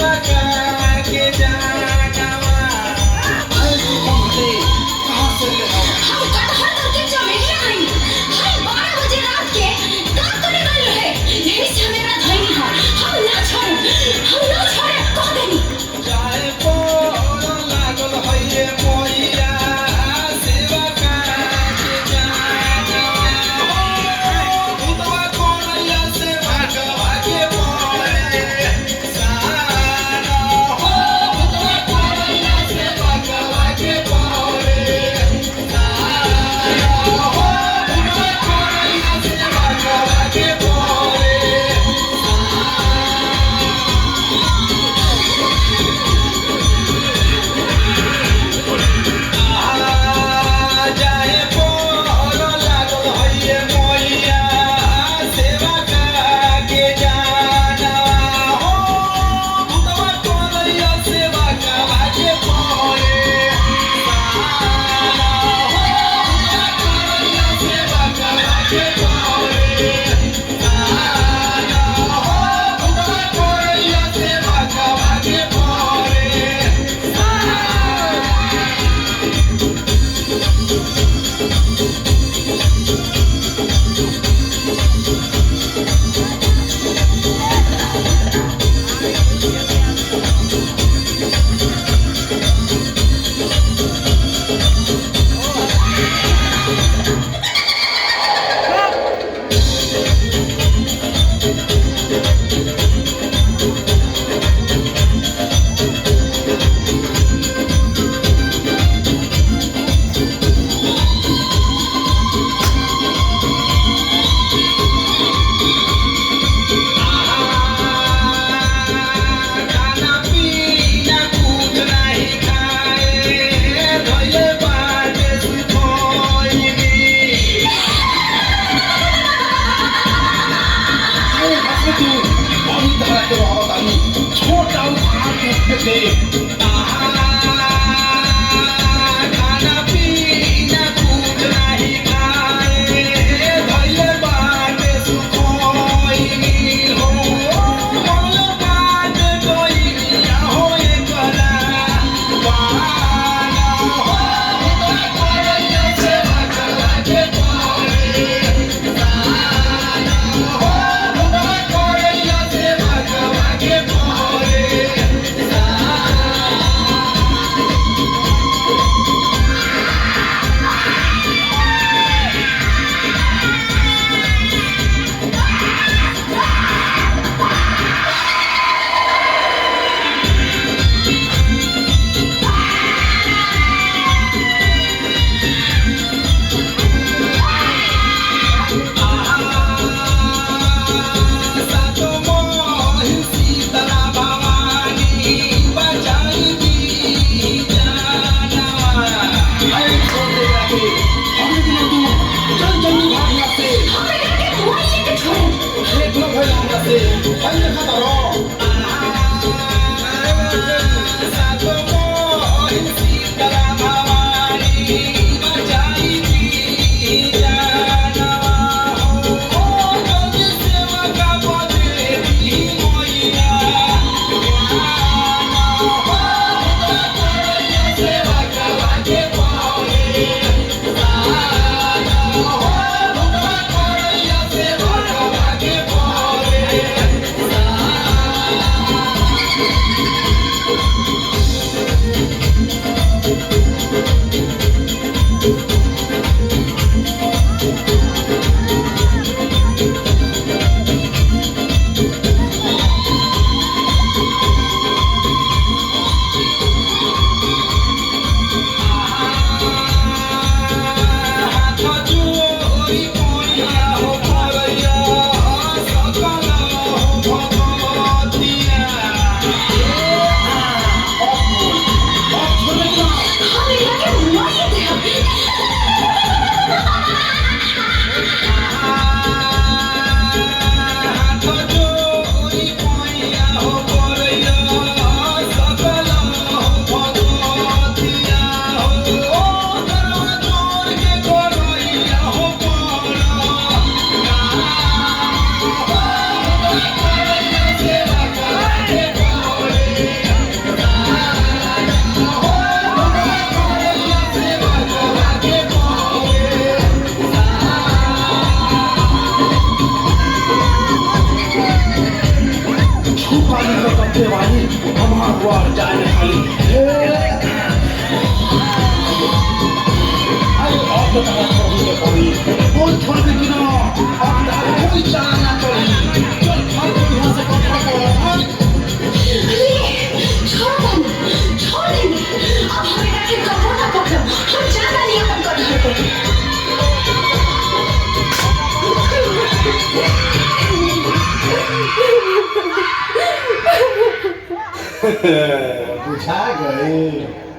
सेवा के जानवा। अरे तू कौन हटे, कहाँ से ले हो? हम कटहर करके चमेलिया हई। हई 12 बजे रात के का करे गइल रहे? यही से हमें धइनी हा। हम ना छोड़े, हम ना छोड़े कह देनी। जाए पड़ लागल हइये मैया सेवा के जानवा हो भूतवा कोरैया सेवा के पड़े साना हो भूतवा कोरैया सेवा के पड़े साना हो भूतवा कोरैया सेवा के पड़े। जाए पर लागल हइये मैया सेवा के जानवा हो भूतवा कोरैया सेवा के पड़े साना हो भूतवा कोरैया सेवा के पड़े साना हो भूतवा कोरैया सेवा के पड़े साना। खाना पीना कुछ नहीं खाए धइले बाटे सुखोइनी। अरे हंस तू अभी धरा के रहत आनी छोटा उखाड़ के दे। खाना पीना कुछ नहीं खाए धइले बाटे सुखोइनी हो मरले बाटे डोइनिया हो एकरा बाना हो भूतवा कोरैया सेवा के पड़े साना हो भूतवा कोरैया सेवा के पड़े साना। पकड़े वाली हमार वार जाने वाली। हे अरे अब तो तारा छोड़ के पड़ी, बोल छोड़ के कि ना अब तारा कोई चाल ना चली। चल भाग तो यहाँ से, कपड़ा को भाग। ले छोड़ दनी, छोड़ देनी। अब हम एकरा के कबो ना पकड़ब। हम जा तानी अपन कटहर पे। बुझा गए।